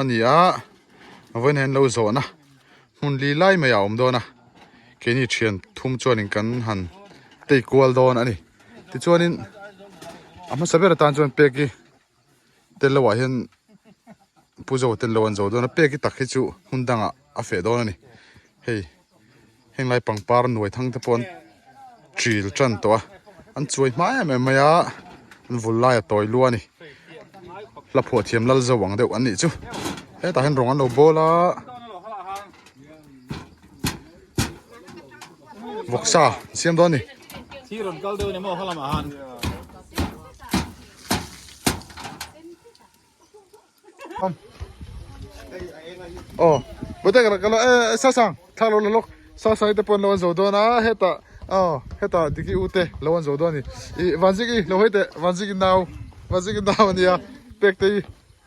A ni a, vawiin hian lo zawhna hmun li lai mai a awm dawn a, keini thian thum chuanin kan han tei kual dawn a ni. Tichuanin a hmasa ber atan chuan pek hi tel loah hian Pu Zoa ten lo an zo dawn a, pek hi tak hi chu hmun dangah a feh dawn a ni. Hei heng lai pangpar nuai thang te pawh an ṭil ṭan tawh a, an chuai hma em em mai a, an vul lai a tawi lua a ni. Hla phuah thiam lal zo ang deuh an nih chu. Hetah hian rawng an lo bawl a, vawksa an siam dawn a ni. Aw bute ka ka e sa sang thla lo la lawk sa sai te pawn lo an zo dawn a hetah aw hetah diki u te lo an zo dawn a ni ih vanziki lo hawi teh vanziki nau vanziki nau a nia pek te hi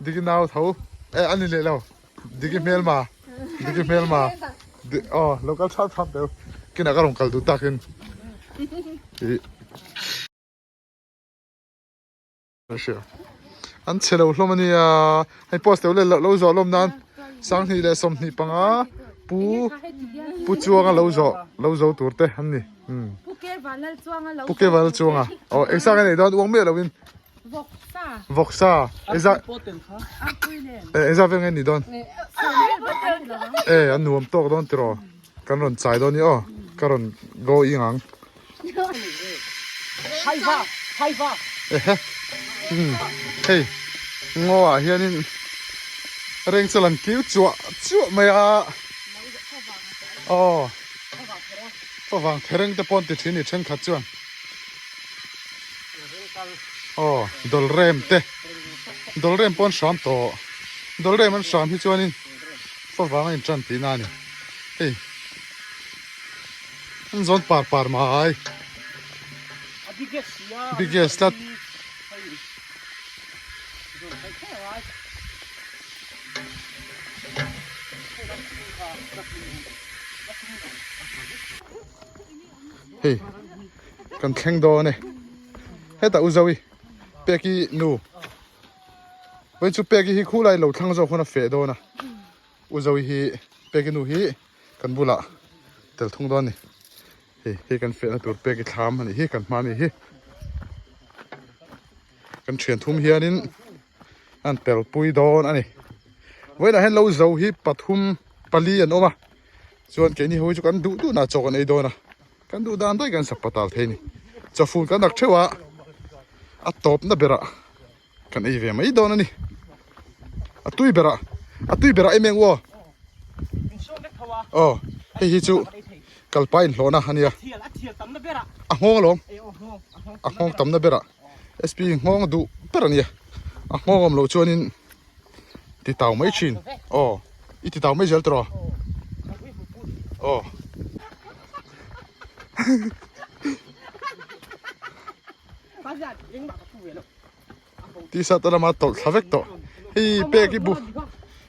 diki nau tho e a ni leh lo diki hmelma diki hmelma aw lo kal thap thap deuh kinah ka rawn kal duh takin ih. An chhe lo hlawm a nia hei post deuh leh lo zawh lawm nan 25 pu pu chuanga lo zawh lo zo tur te an ni pu kevanal chuanga lo pu kevanal chuanga aw engsa nge nei dawn uang miah lovin vawksa vawksa engza engza vel nge ni dawn e an nuam tawk dawn tiraw kan rawn chai dawn ni aw ka rawn go ing ang Ehe umm hei ngaw ah hianin reng chu lan kiu chuah chuah mai a aw favang thereng te pawh an ti thin a ni thenkhat chuan aw dawlrem te dawlrem pawh an hram tawh dawlrem an hram hi chuanin favang a intan tihna a ni hei. An zawn par par mai. Biggest tlat. Hei kan thleng dawn e. Hetah u Zoe peki nu. Vawi chu peki hi khulai lo thlang zawk hun a feh dawn a. U Zoe hi peki nu hi Kan bulah tel thung dawn a ni. Hei hei kan fiahna tur pek i thlam a nih hi kan hma a nih hi. Kan thian thum hianin an tel pui dawn a ni. Vawiinah hian lo zo hi pathum pali an awm a chuan keini ho hi chu kan duh duhna chaw kan ei dawn a kan duh dan daih kan sak patal thei a ni. Chawfun kan dak theuh a a tawpna berah Kan ei ve mai dawn a ni. A tui berah a tui berah em em aw. Aw hei hi chu kalpa inhlawhna a nia. A nghawng alawm. A nghawng tamna berah SP nghawng duh ber a nia. A nghawng awm loh chuanin ti tau mai thin. Aw i ti tau mai zel tawh. Aw. T-shirt a lama tawlh thla vek tawh hei pek hi bu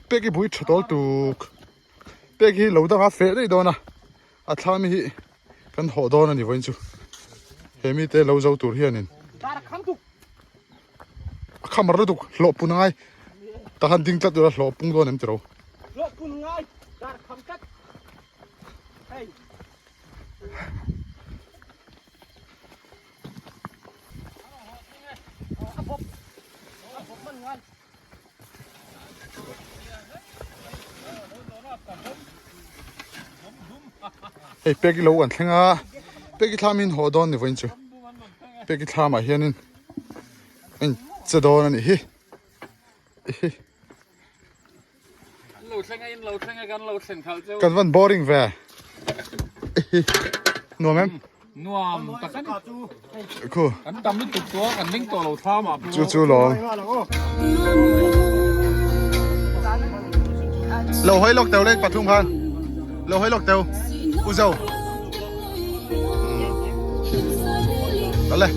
pek hi bui tha tawl tuk pek hi lo danga feh daih dawn a a thla mi hi kan hawh dawn a ni vawiin chu he mite lo zo tur hianin a khamar lutuk hlawh pun angai tahan ding tlat tura hlawh pung dawn em tiro. Hei pek lo kan thleng a pek i thlam in haw dawn ni vawiin chu pek i thlam ah hianin a in che dawn a nih hi hi. Kan van boring ve. Nuam em? Nuam tak ani. Khu. Kan tam lutuk chu kan ning tawh lo thlam ah. Chu chu lawm. Lo hawi lawk teu le pathum khan. Lo hawi lawk teu. U zo. Kal le.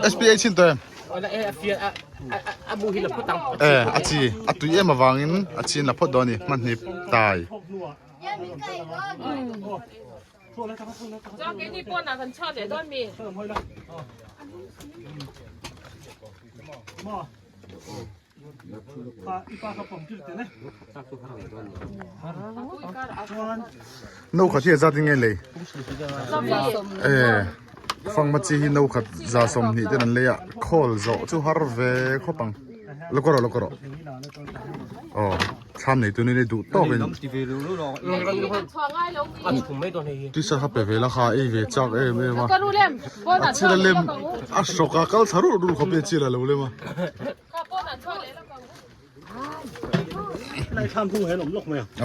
SPA chin to em? Eh, a chi, a tui em awangin a chin la phawt dawn a ni, hmanhnih tai. Chuan keini pawnah kan chhuak leh dawn mi? No khat hi a zat in nge lei eh fangma chi hi no khat za 20 ten an lei a khawl zawh chu har ve khawp ang lo kawr rawh lo kawr rawh aw thlam nei tunin i duh tawk in tisa kha pe ve la kha ei ve chak em em a a chil a lem a hrawk a kal thla rulh rulh khawp hi a chil a lo lem a.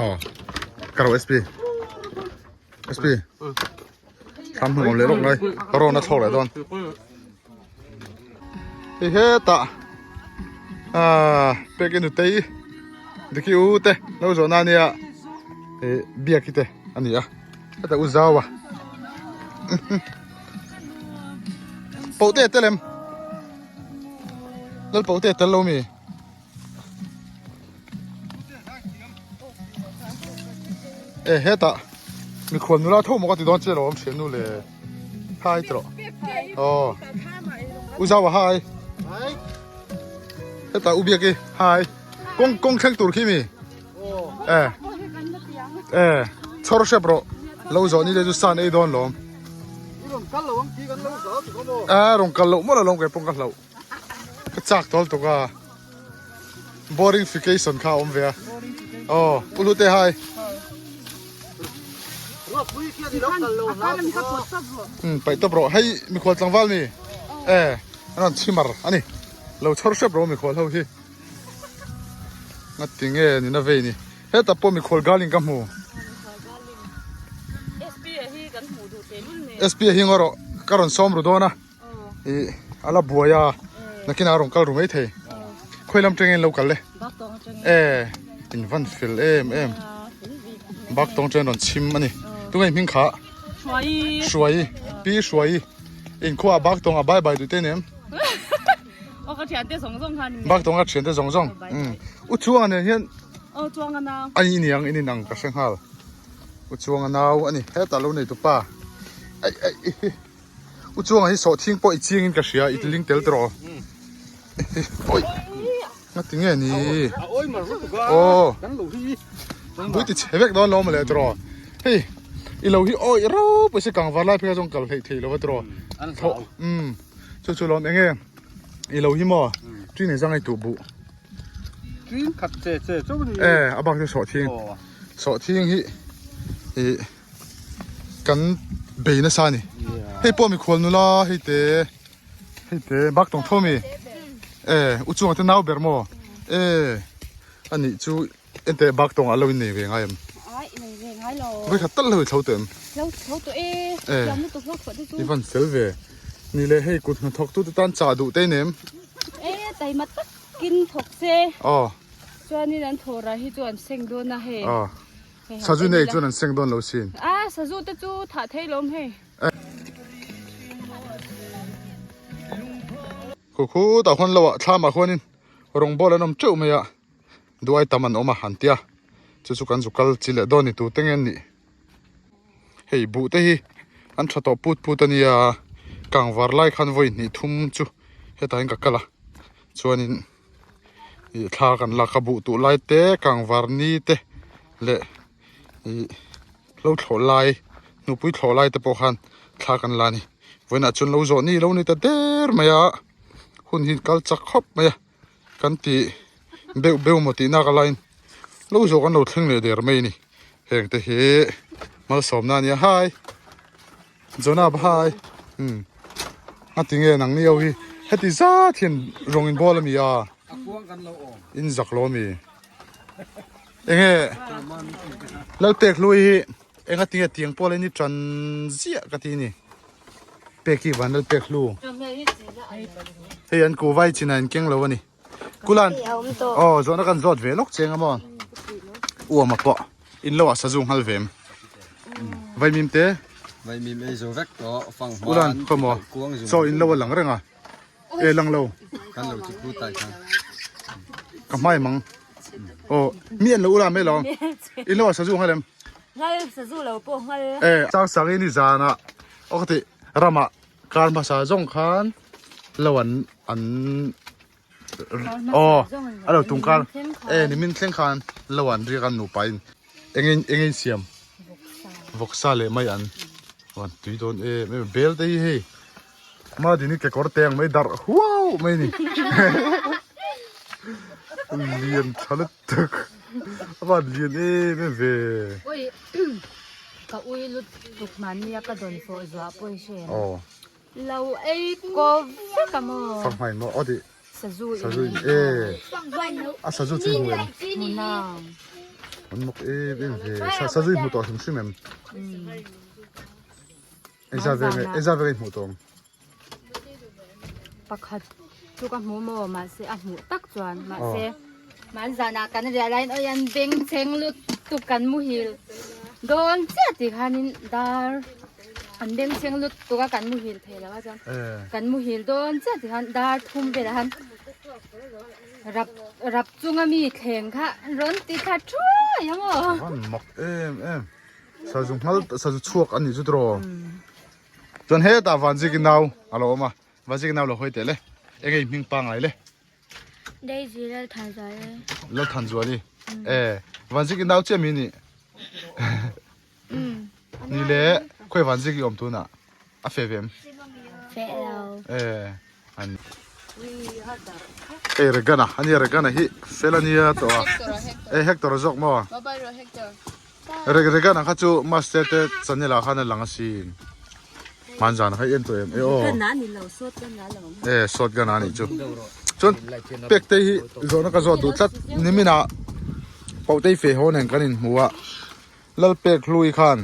Aw ka ro SP SP thlam hnung awm leh lawk lai ka rawn a thlawk leh dawn hei hetah ah pek i nutei diki u te lo zawhna ania ih biak hi te a ni a heta u zau a poh te tel em lal poh te tel lo mi. E hetah mikhual nula tho maw ka ti dawn che lo awm thian nu le hai tawh aw u zau a hai hetah u biak i hai kawng kawng thleng tur khi mi e e chhawr hrep rawh lo zawh ni te chu san ei dawn lawm a rawn kal loh mawlh alawm kei pawh ka hlauh. Ka chak tawl tuk a boring fication kha a awm ve a aw pu hlute hai um paih tawp rawh hei mikhual tlangval mi e an rawn chhimar ani lo chhawr hrep rawh mikhual ho hi ngati nge ni na vei ni hetah pawh mikhual galin ka hmu sp a hi ngaw rawh ka rawn sawm ru dawn a. Ih a la buai a nakinah a rawn kal ru mai thei khawi lam tengin lo kal le e in van fel em em bak tawng chen rawn chhim a ni tunge hming kha hruai pi hruai in khua bak tawng a bye bye duh te nem bak tawng a thian te zawng zawng u chuang nen hian a ni niang in inang ka hre nghal u chuang a nau a ni hetah lo nei tupa ai ai U chuangah hi sawhthing pawh i chiang in ka hria i ling tel tawh oi ngati nge ni aw bui ti chhe vek dawn lo mawle tawh hei i lo hi oi ro pawisa kang var lai phei kha chuan kal hleih thei lo va tawh thaw um chu chu lawm enge i lo hi maw tui nei zang ei tuh buh e a bak chu sawhthing sawhthing hi i kan bei nasa a ni hei pawh mikhual nula hei te hei te bak tawng tho mi e u chunga te nau ber maw e ani chu ente bak tawng a lo in nei ve ngai em ai nei ve ngai lo voi khat tal lo i thlo tawh em thlo thlo tawh e thiam lutuk hlo thawh te chu i van fel ve ni le hei kut hnathawk tu te tan chah duh te nem e taima tak kin thawk se aw chuanin an thawh rah hi chu an seng dawn a hei aw Sazu nei chuan an seng dawn lo sin. A sazu te chu thah thei lawm hei. Khu khu tah khuan lo ah thlam ah khuanin rawng ball an awm teuh mai a duai tam an awm a an tia chu chu kan zu kal chi leh dawn ni tu te nge an nih hei buh te hi an tha tawh put put a nia kangvar lai khan vawi hnih thum chu hetah hian ka kal a chuanin. Ih thla kan lak a buh tuh lai te kangvar ni te leh ih lo thlawh lai hnupui thlawh lai te pawh khan thla kan la a ni vawiinah chuan lo zawh ni lo ni ta der mai a hun hi kal chak khawp mai a kan ti beuh beuh maw tih nak alaiin lo zawh kan lo thleng leh der mai a ni heng te hi malsawmna a nia hai. Jonah bhai umm a ti nge nang ni ho hi heti zat hian rawng in bawl ami a in zak lo ami enge Lalpek hlui hi enga tinge tiang pawh in i tan ziah ka ti ni pek hi van Lalpek hlu hei an ku vai chin a in keng lo ani kulan aw zawhna kan zawt ve lawk cheng a maw uama pawh in lo ah sazu nghal vem vaimim te vaimim ei zo vek tawh fang hma ulan khawmaw chaw in lo a lang reng a e lang lo kan lo chu put tai khan ka hmai mang aw mi an lo ula mai lo in lo ah sazu nghal em. Ngal sazu lo pawh ngal. E sang sang in i zan ah aw ka ti ram ah kar hmasa zawng khan lo an an aw a lo tum kar e nimin thleng khan lo an riak an nupa in eng eng in siam vawksa leh mai an an tui dawn em em bel te hi hei Madini kekawr te ang mai darh huau mai ni lian tha lutuk a van lian em em ve ui ka ui lutuk mahnia ka dawn fawh zuah pawh i hre aw lo ei ko vek a maw fanghmai maw aw tih sazu in sazu in e a sazu chu i hmu em hmu nang an mawk em em ve sazu i hmu tawh hrim hrim em Engzat vel nge engzat vel nge i hmuh tawh ang? Pakhat chu ka hmu maw mahse a hmuh tak chuan mahse hmanzanah kan riah laiin awi an beng cheng lutuk kan muhil dawn chiah tih khanin dar an beng cheng lutuk a kan muhil thei lo a chuan kan muhil dawn chiah tih khan dar thum velah khan rap rap chunga mi thleng kha rawn ti thla thuai ang aw. Van mak em em. Sazu nghal sazu chhuak a nih chu tiraw chuan hetah Vanziki nau a lo awm a Vanziki nau lo hawi teh le eng nge hming pangngai le Daisy Lalthanzuali Lalthanzuali e Vanziki nau chiah mi nih ni le khawi Vanziki awm tunah a fe ve em fe lo e an Hei Regana ania Regana hi fel ania tawh a e Hector a zawk maw Regana kha chu master te channel ah khan a lang asin hmanzan kha i en tawh em e aw e shotgun a nih chu chuan pek te hi zawhna ka zawt duh tlat niminah Pautei fe haw nen kan inhmu a Lalpek hlui khan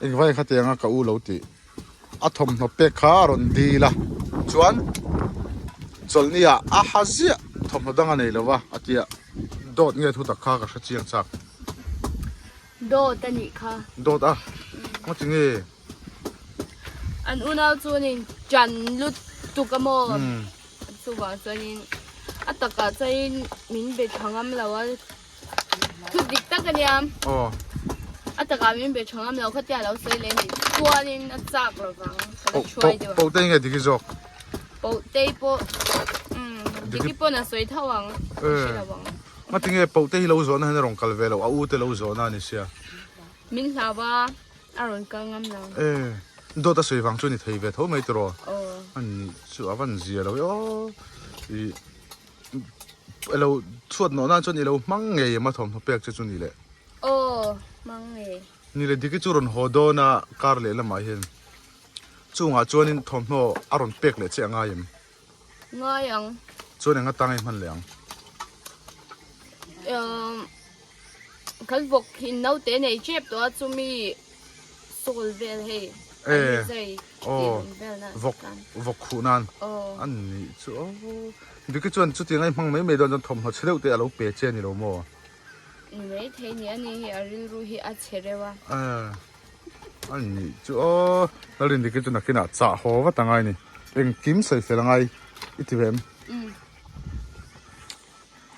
Engvai khatianga ka u lo tih a thawmhnaw pek kha a rawn dil a, chuan chawlhni ah a ha ziah thawmhnaw dang a nei lo va a tia dawt nge thu tak kha ka hre chiang chak. Dawt a nih kha. Dawt a? Ngaw ti nge? An unau chuanin ṭan lutuk a maw? Chuvang chuanin a takah chuanin min be ṭha ngam lo a. Thu dik tak a nia. Aw. A takah min be tha ngam lo khatia lo sawi leh ni. Chuanin a chak lo vang. Ka la hruai deuh. Poh tei nge diki zawk? Poh tei pawh umm diki pawn a sawi tho ang. Ka hre lo ang. Ngati nge poh tei hi lo zawhna hian a rawn kal ve lo a u te lo zawhna a ni sia. Min hlau a a rawn kal ngam lo. E dawt a sawi vang chu ni thei ve tho mai tiraw. Aw. A nih chu a van zia lo e aw. I Ilo chhuat nawh nan chuan ilo hmang ngei em a thawmhnaw pek che chu ni le. Aw hmang ngei. Ni le diki chu rawn haw dawn a kar leh lamah hian chungah chuanin thawmhnaw a rawn pek leh che a ngai em? Ngai ang. Chuan eng atang ei hman leh ang? Umm kan vawk in naute nei tep tawh a chumi sawl vel hei an Eh. zai Aw vawk vawk khuh nan a nih chu aw Vicky chuan chutiang a i hmang mai mai dawn chuan thawmhnaw chhe deuh te a lo pe che a ni lo maw? Ni mai thei ni a ni hi a rilru hi a chhe reuh a. Eh a nih chu aw Lalrin Vicky chu nakinah chah haw vat a ngai a ni engkim sawi fel a ngai i ti ve em?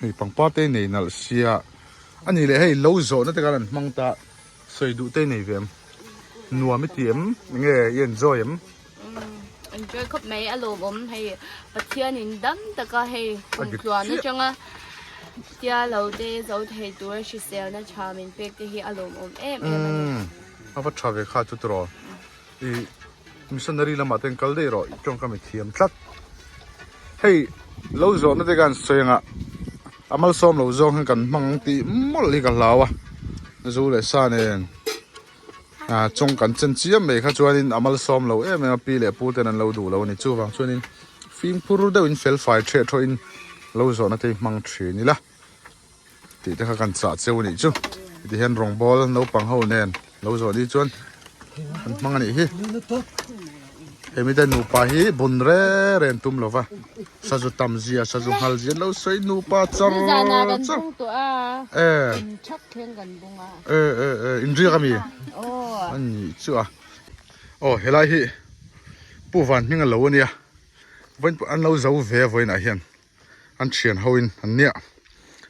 Hei pangpar te nei nalh sia a nih leh hei lo zawhna te khan an hmang ta sawi duh te nei ve em nuam i ti em enge i enjoy em enjoy khawp mai a lawmawm hei Pathian in dam taka hei kumtluan atanga tia lo te zo thei tura hriselna tha min pek te hi a lawmawm em em a ni a va tha ve kha chu tiraw i missionary lamah te an kal daih rawh i tawngkam i thiam tlat hei lo zawhna te khan sawi anga a malsawm lo zawng hian kan hmang ang tih mawlh hi ka hlau a zu leh sa nen ah chawng kan chen chiam mai kha chuanin a malsawm lo em em a pi leh pu ten an lo duh lo a ni chuvang chuanin fimkhur deuhin fel fai ṭheh ṭhawhin lo zawhna te hi hmang ṭhin ila. Tih te kha kan chah cheu a nih chu ti hian rawngbawl naupang ho nen lo zawh ni chuan an hmang a nih hi hemi te nupa hi bun reng reng tum lova sazu tam zia sazu nghal zia an lo sawi nupa char char e e e e inriak ami a nih chu a aw helai hi pu van hming a lo ania vawiin pawh an lo zo ve a vawiinah hian. an thian ho in an nia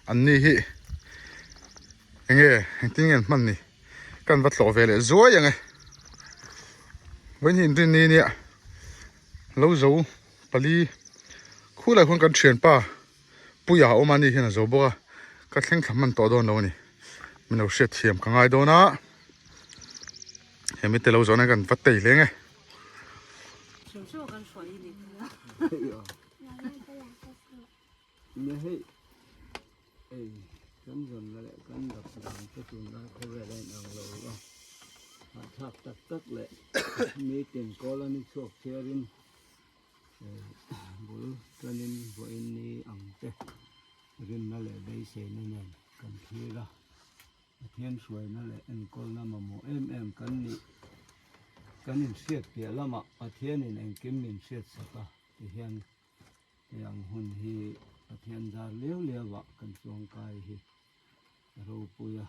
an ni hi enge engtin nge an hman ni Kan va tlawh ve leh zuai ang e. Vawiin hi inrin ni nia lo zo pali khulai khuan kan thianpa Puia a awm a ni hian a zo bawk a ka thleng thla hman tawh dawn lo a ni. Min lo hriat thiam ka ngai dawn a he mite lo zawhna kan va tei hleng e. Nia hei ei kan zawnna leh kan dap dan te tunlai khawvel a inang lo a, hahthlak tak tak leh meeting call a ni chhuak chhiarin bul tanin vawiin ni ang te rinna leh beiseina nen kan thlir a, Pathian hruaina leh enkawlna mamawh em em kan nih kan inhriat piah lamah Pathianin engkim min hriatsak a ti hian Hei ang hun hi Pathian zar liau liau ah kan chuangkai hi a ropui a,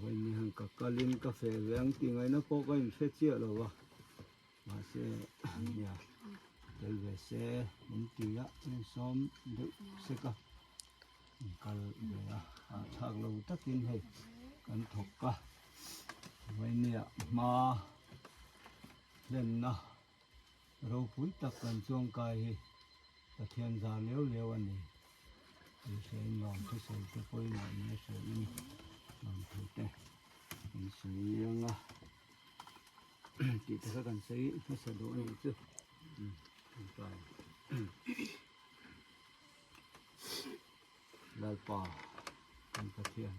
vawiin han ka kalin ka feh ve ang tih ngaihna pawh ka inhre chiah lo a, mahse nia tel ve se min ti a, min sawm deuh sek a, in kal ve a, hahthlak lo takin hei kan thawk a, vawiin hma hlenna. Ropui tak kan chuangkai hi Pathian zar liau liau a ni tih hriain lawm thusawi te pawimawh nia hriain lawm thu te kan sawi ang a tih te kha kan sawi hmasa duh a nih chu Lalpa kan Pathian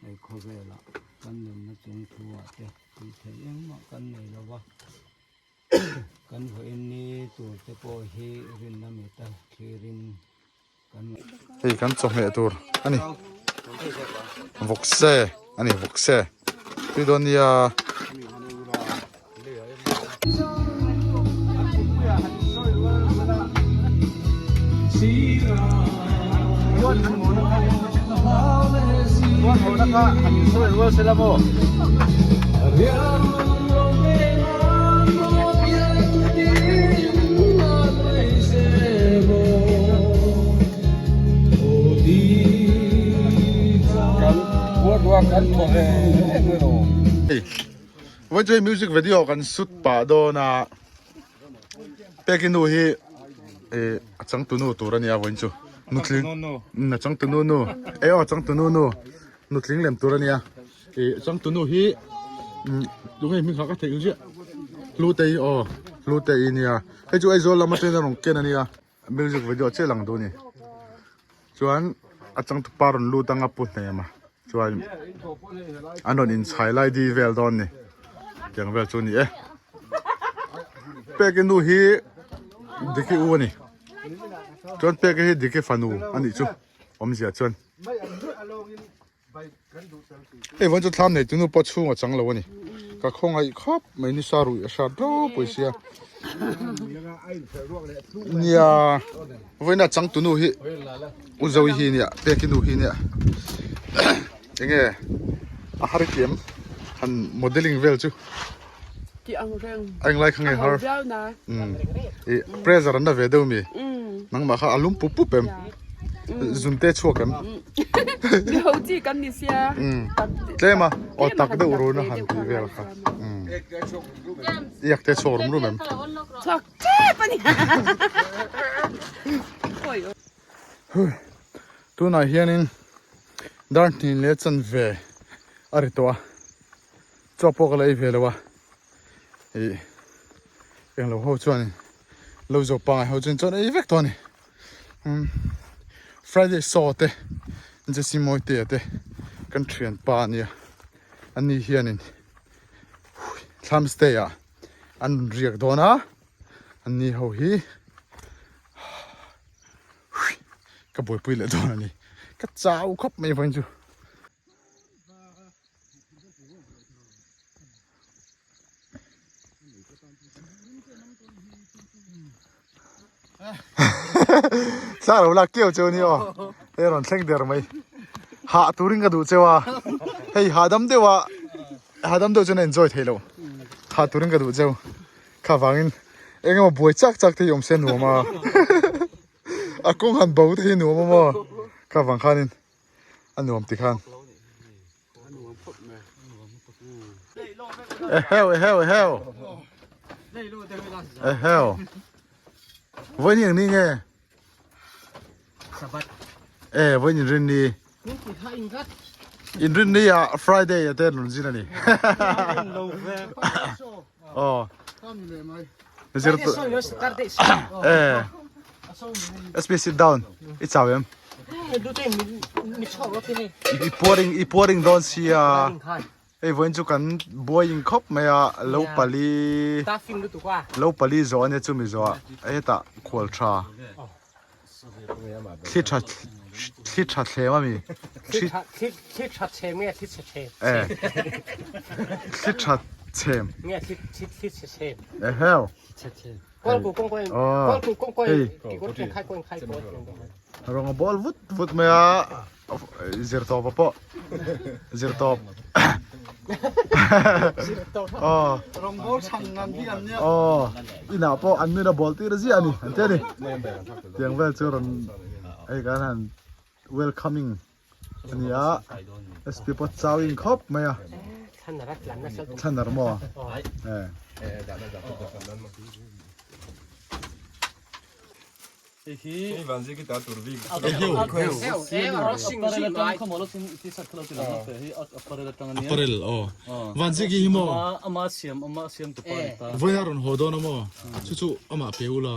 hei khawvelah kan nunna chung thu ah te tih theih engmah kan nei lo va, kan vawiin ni tur te pawh hi rinna mita thlirin kan. Hei kan chawhmeh tur a ni, vawkse a ni vawkse tui dawn nia. Vawi chu hei music video kan shoot pah dawn a peki nu hi eh a changtu nu tur a nia vawiin chu nutling a changtu nu nu eh aw a changtu nu nu nutling lem tur a nia eh changtu nu hi tunge hming kha ka theih ang chiah hlutei aw hlutei nia hei chu Aizawl lam atangin a rawn ken a nia. Music video chiah lang duh a ni chuan a changtupa rawn lut anga pu hnem a chuan an rawn inchhai lai di vel dawn ni tiang vel chu a ni e peki nu hi diki u a ni chuan peki hi diki fanu a nih chu awmzia chuan. Hei vawn chu thlam nei tunu pawh chhung a chang lo a ni. Ka khawngaih khawp mai ni sa ruih a hrat ropui sia. Nia vawiin a chang tunu hi u Zoe hi nia peki nu hi nia enge a har kiam han modelling vel chu. Ti ang reng. A englai kha nge har. I pressure an la ve deuh mi. Nangmah kha a lum pup pup em. Zun te chhuak em. Mi ho chi kan ni sia. Tlem a aw tak deuh run a han tih vel kha. Iak te chhuak rum rum em. Chhuak tep a ni. Tunah hianin dar hnih leh chanve a ri tawh a. Chaw pawh ka la ei ve lo a ih englo ho chuan lo zo pangai ho chuan chuan ei vek tawh a ni umm Friday saw te Jesse Mawitea te kan thian pa a nia ani hianin thlam stay ah an rawn riak dawn a ani ho hi ka buaipui leh dawn a ni ka chau khawp mai vawiin chu. Thla lo lak keu cheu ni aw hei rawn thleng der mai hah turin ka duh cheu a hei hahdam deuh a hahdam deuh chuan a enjoy theih loh hah turin ka duh cheu kha vangin eng emaw buai chak chak te hi awm se nuam a a kawng han bo te hi nuam a maw kha vang khanin a nuam ti khan. Eheu eheu eheu. Eheu. Vawiin hi eng ni nge? Sabat. E vawiin inrin ni. Inrin ni ah Friday a te an rawn zin a ni. Aw. Zir tu. E. SP sit down. I chau em? I puaring i puaring dawn sia. Hei vawiin chu kan buai in khawp mai a lo pali lo pali zawh ania chumi zawh ah hetah khual tha thli tha thli tha thlem ami thli thli tha chhem nge thli chhe chhem e thli tha chhem nge thli thli thli chhe chhem e heo Rawng a bawl vut vut mai a zir tawp a pawh zir tawp aw rawng bawl chhan nan hi an nia aw inah pawh an nuin a bawl tir ziah a ni an ti a ni tiang vel chu rawn hei kan han welcoming a ni a sp pawh chau in khawp mai a thlan ar maw e Apparel aw Vanziki hi maw vawiin a rawn haw dawn a maw chu chu amah pe ula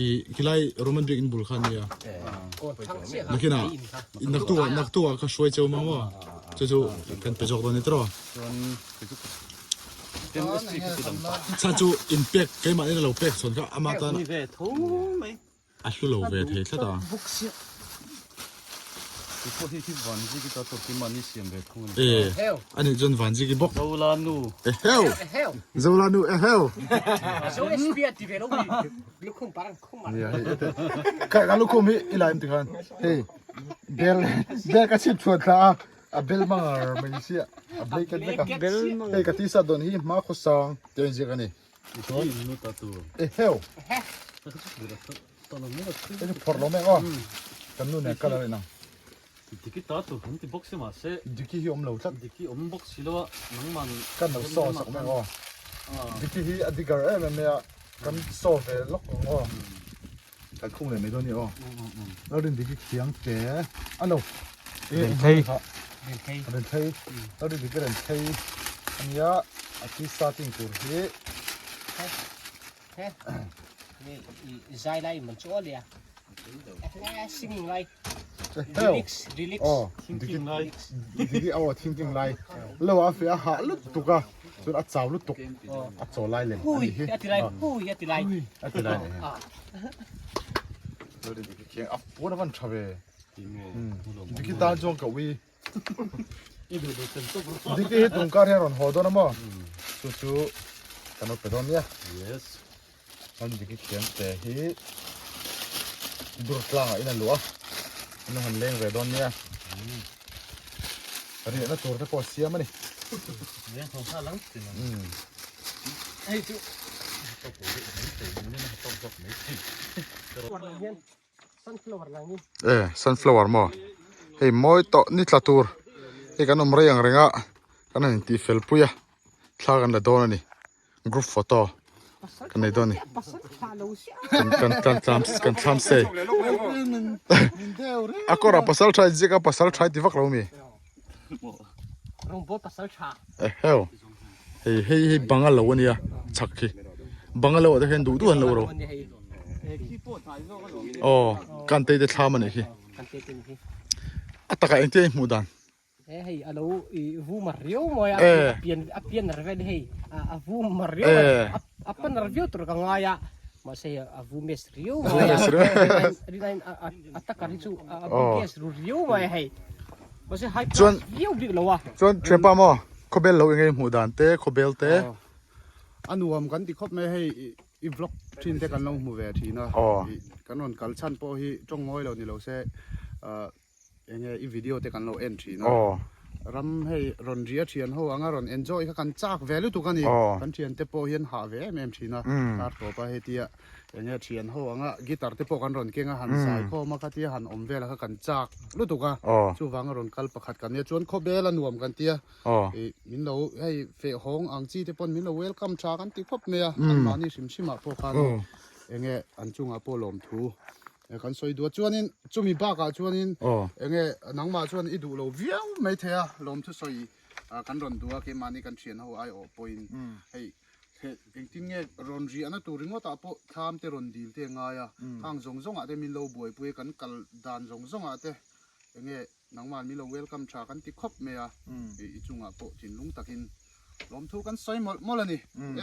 I khilai Roman biakinn bul kha ania nakinah naktuah naktuah ka hruai cheu maw maw chu chu kan pe zawk dawn ni tawh chhan chu in pek keimah in a lo pek chhawn kha ama tan a hlu lo ve thei tlat a. E anih chuan Vanziki bawk. Eheu! Zolanu eheu! Nia hei ete ka ka lukhum hi i la em tikhan hei bel bel ka chhip chhuat thla a a bel mangar mai sia a blanket vek a hei ka t-shirt dawn hi hma khawsang tih a inziak a ni. Eheu! Hei phawrh lo mek aw kan nu nen colour a inang. Diki ta tur kan ti bawk si mahse. Diki hi awm lo tlat. Diki awm bawk si lo a nangman. Kan lo saw sak mek aw. Diki hi a digar em em mai a kan saw ve lawk ang aw. Kan khung leh mai dawn a ni aw. Lalrin diki khiang te a lo. Renthei. Renthei. Lalrin diki renthei a nia a ti starting tur hi. Zai lai man chu aw le a. Singing lai. Relax, relax. Oh, thinking lai. Diki aw thinking lai. Lo a fe a ha lut tuk a. Chuan a chau lut tuk. A chaw lai lem. Hui, a ti lai. Hui, a ti lai. A ti lai. Lo diki khiang a puan a van tha ve. Diki tan chuan ka ui. Diki hi tungkar hian rawn haw dawn a maw? Chu chu kan lo pe dawn nia. Yes. An diki thiam te hi dur tlangah in a luh a, an lo han leng ve dawn nia. Riahna tur te pawh a siam a ni. Leng ho nghal ang tin ang. Hei chu. E sunflower maw hei mawi tawh ni tla tur hei kan awm rei ang reng a kan han intih fel pui a thla kan la dawn a ni group photo kan nei dawn a ni kan kan kan tlam kan thlam sei a kawrah pasal tha inziak a pasal tha i ti vak lo mi eheu hei hei hei bungalow a nia chhak khi bungalow ah te hian duh duh an lo ro aw kan tei te thlam a nih khi a takah engtin a inhmuh dan hei a lo i vu mar riau mawi a pian a pian nar vel hei a vu mar riau a pan nar viau tur ka ngai a mahse a vu mes riau mawi a rinain a takar hi chu a big ru riau mawi a hei mahse high class viau bik lo a chuan thianpa maw khawbel lo eng nge hmuh dan te khawbel te a nuam kan ti khawp mai hei i vlog thin te kan lo hmu ve thin a kan rawn kal chhan pawh hi tawng ngawi lo ni lo se Enge i video te kan lo en thin a. Ram hei rawn ria thian ho anga rawn enjoy kha kan chak ve lutuk a ni. Kan thian te pawh hian hah ve em em thin a. Kar tawp a hetia Enge thian ho anga guitar te pawh kan rawn keng a han zai khawm a khatia han awm vel a kha kan chak lutuk a chuvang a rawn kal pakhat kan nia chuan khawbel a nuam kan tia ih min lo hei feh hawng ang chi te pawn min lo welcome tha kan ti khawp mai a an mahni hrim hrim ah pawh khan enge an chungah pawh lawmthu kan sawi duh a chuanin chumi bakah chuanin enge nangmah chuan i duh lo viau mai thei a lawmthu sawi kan rawn duh a keimahni kan thian ho aiawh pawhin hei Heh, engtin nge rawn riahna tur ringawtah pawh thlam te rawn dil te a ngai a, khang zawng zawngah te min lo buaipui a, kan kal dan zawng zawngah te enge nangmah min lo welcome tha kan ti khawp mai a, i chungah pawh thinlung takin lawmthu kan sawi mawlh mawlh a ni,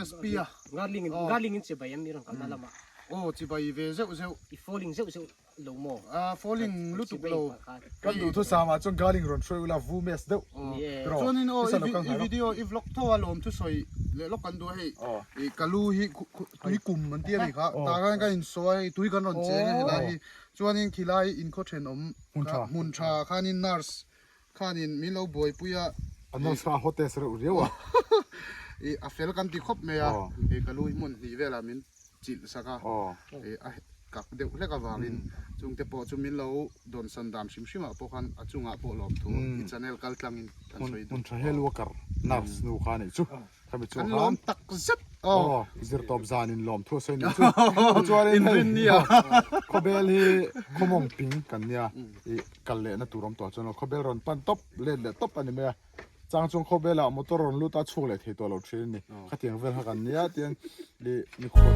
SP a. Garling in garling in chibai em i rawn kalna lamah. Aw chibai ve zeuh zeuh. I falling zeuh zeuh lo maw? A falling lutuk lo. Kan duhthusam ah chuan garling rawn hruai ula vu mes deuh. Chuanin aw i video i vlog tho a lawm thusawi leh lawk kan duh a hei i ka lu hi tui kum an ti a ni kha tah khan ka insawi a hei tui kan rawn cheng a helai hi chuanin khilai inkhaw thenawm hmun tha khanin nurse khanin min lo buaipui a. A nurse kha a hotest reuh riau a. I a fel kan ti khawp mai a i ka lu hi hmun hnih velah min chilh sak a i a kak deuh hlek avangin chungte pawh chu min lo dawnsan dan hrim hrim ah pawh khan a chungah pawh lawmthu i channel kal tlangin kan sawi duh. Hmun tha hel worker nurse nu kha anih chu. Khami chu Kan lawm tak zet aw. Zirtawp zan in lawm thu a sawi nih chu. Chuanin hei khawbel hi khawmawng ping kan nia i kal lehna tur awm tawh chuan khawbel rawn pan tawp let leh tawp a ni mai a. Chang chuan khawbel ah motor rawn lut a chhuak leh thei tawh lo thin a ni. Khatiang vel kha kan nia tian i mikhual.